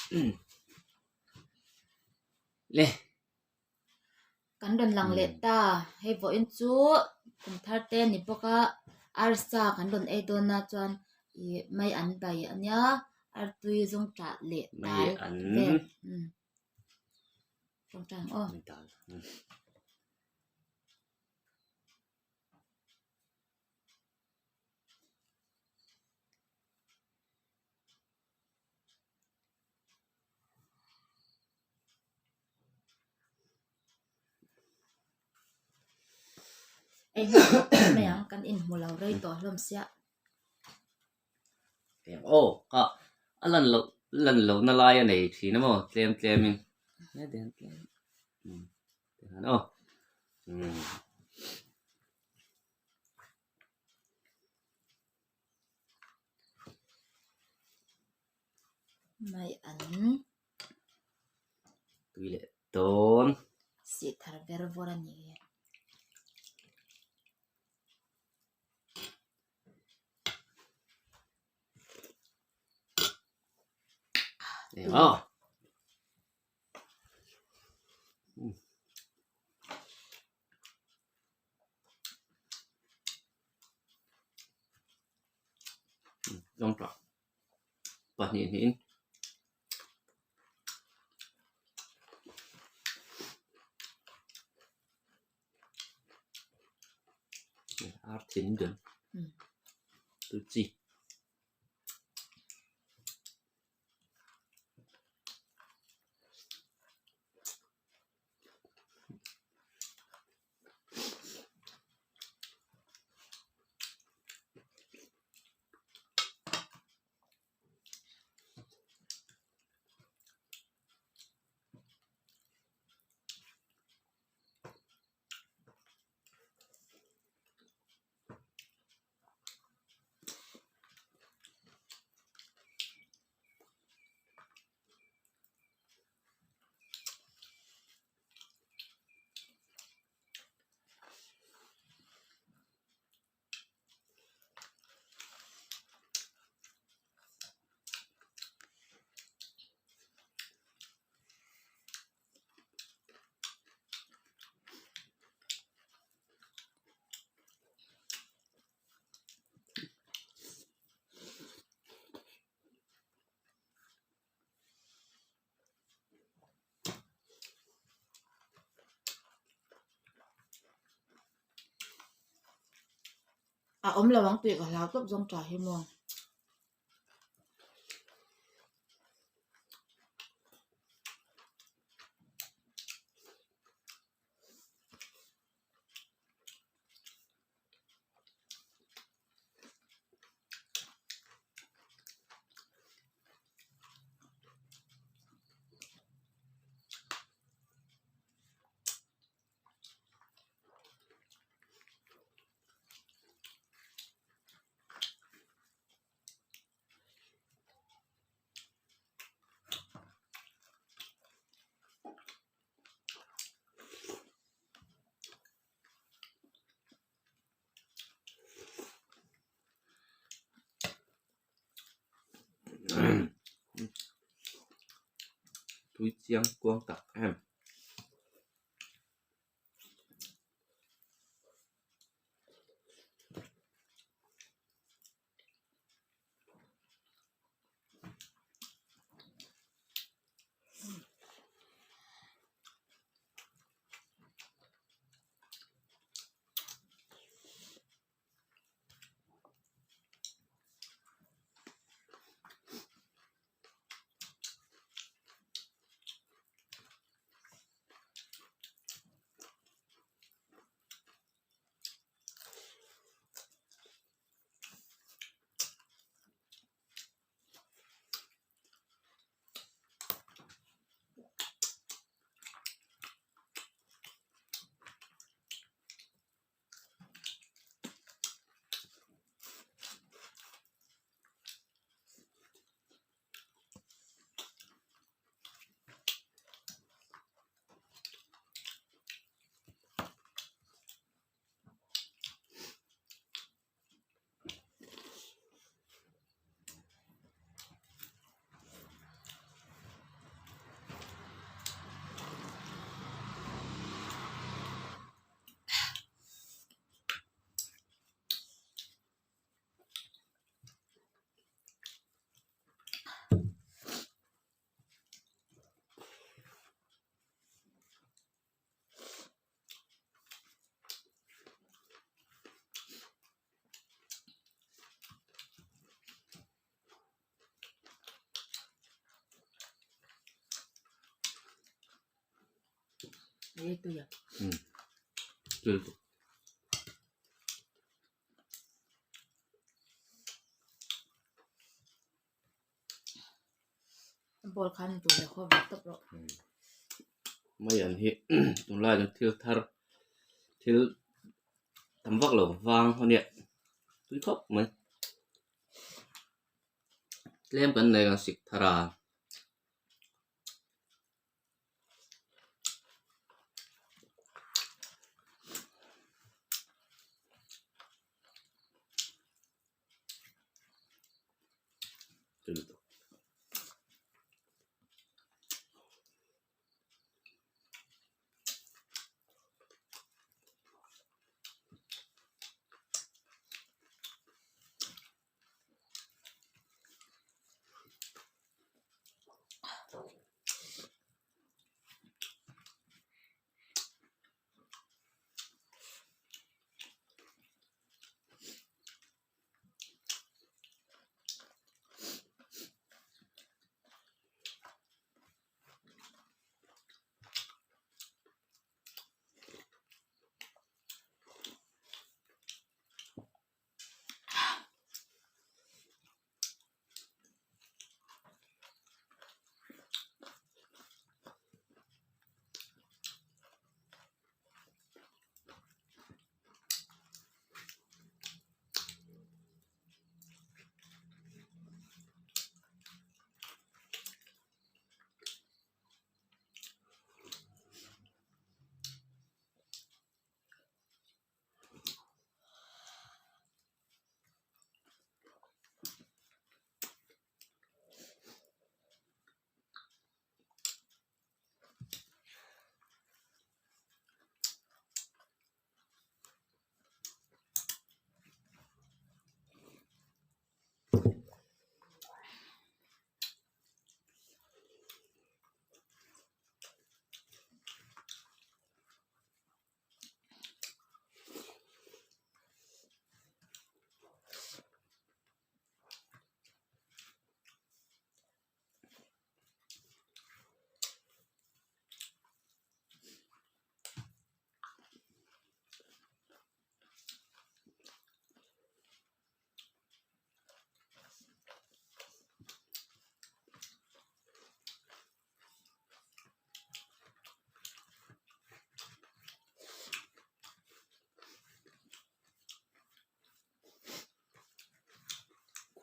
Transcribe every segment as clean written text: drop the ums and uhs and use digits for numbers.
Le. Kan rawn lang leh ta hei vawiin chu kum thar te ni bawk a arsa kan rawn ei dawn a chuan ih mai an bai a nia artui zawng tah leh dal vel umm tawngtai ang aw. Eng mai ang kan inhmu lo rei tawh hlawm sia. Eng aw ka a lan loh lan loh na lai a nei thin a maw tlem tlem in he den tlem um tikhan aw um. Mai an tui leh dawn. Sih thar ber vawr a ni. Eng aw. Zawng tah pahnih hnihin ar thin dun tui chi. A awm lo ang tih ka hlau tawp zawng tha hi maw. Tui chiang kuang tak em. Ei tui a. Um. Tui lutuk. Ball khan tur leh khaw ve tawp rawh. Mai an hi tunlai chuan thil thar thil tam vak lo vang a nia tui khawp mai tlem kan nei ang sik thar a.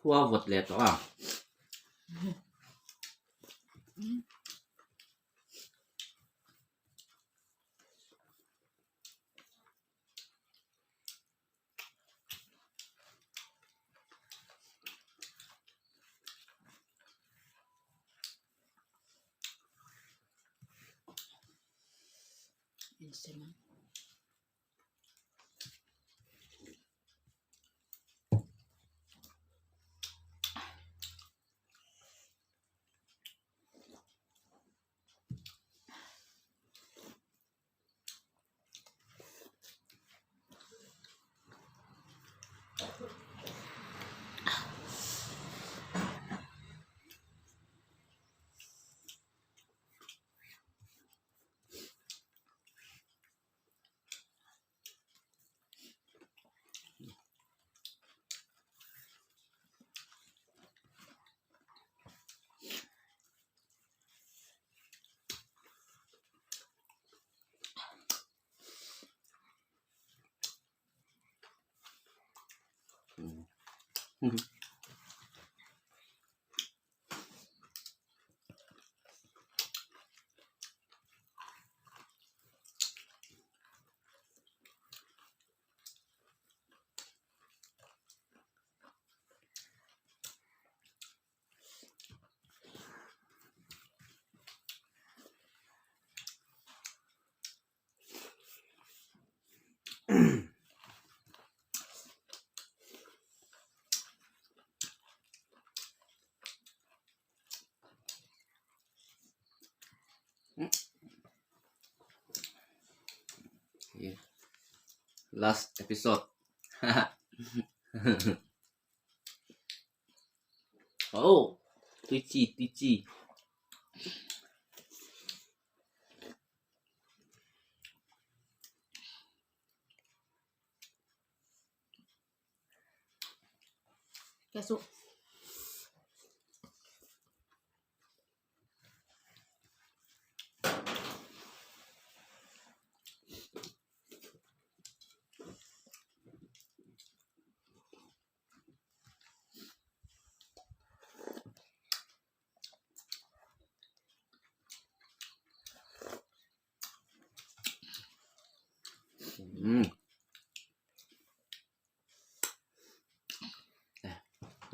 Khua vawt leh tawh a. Last episode. Oh, tui chi, tui chi. Ke suh.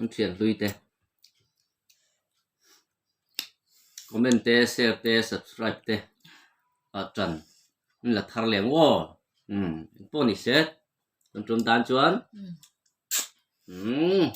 An thian hlui te comment te share te subscribe te ah tan an la thar leh ang aw umm engpawh ni se kan tum tan chuan umm.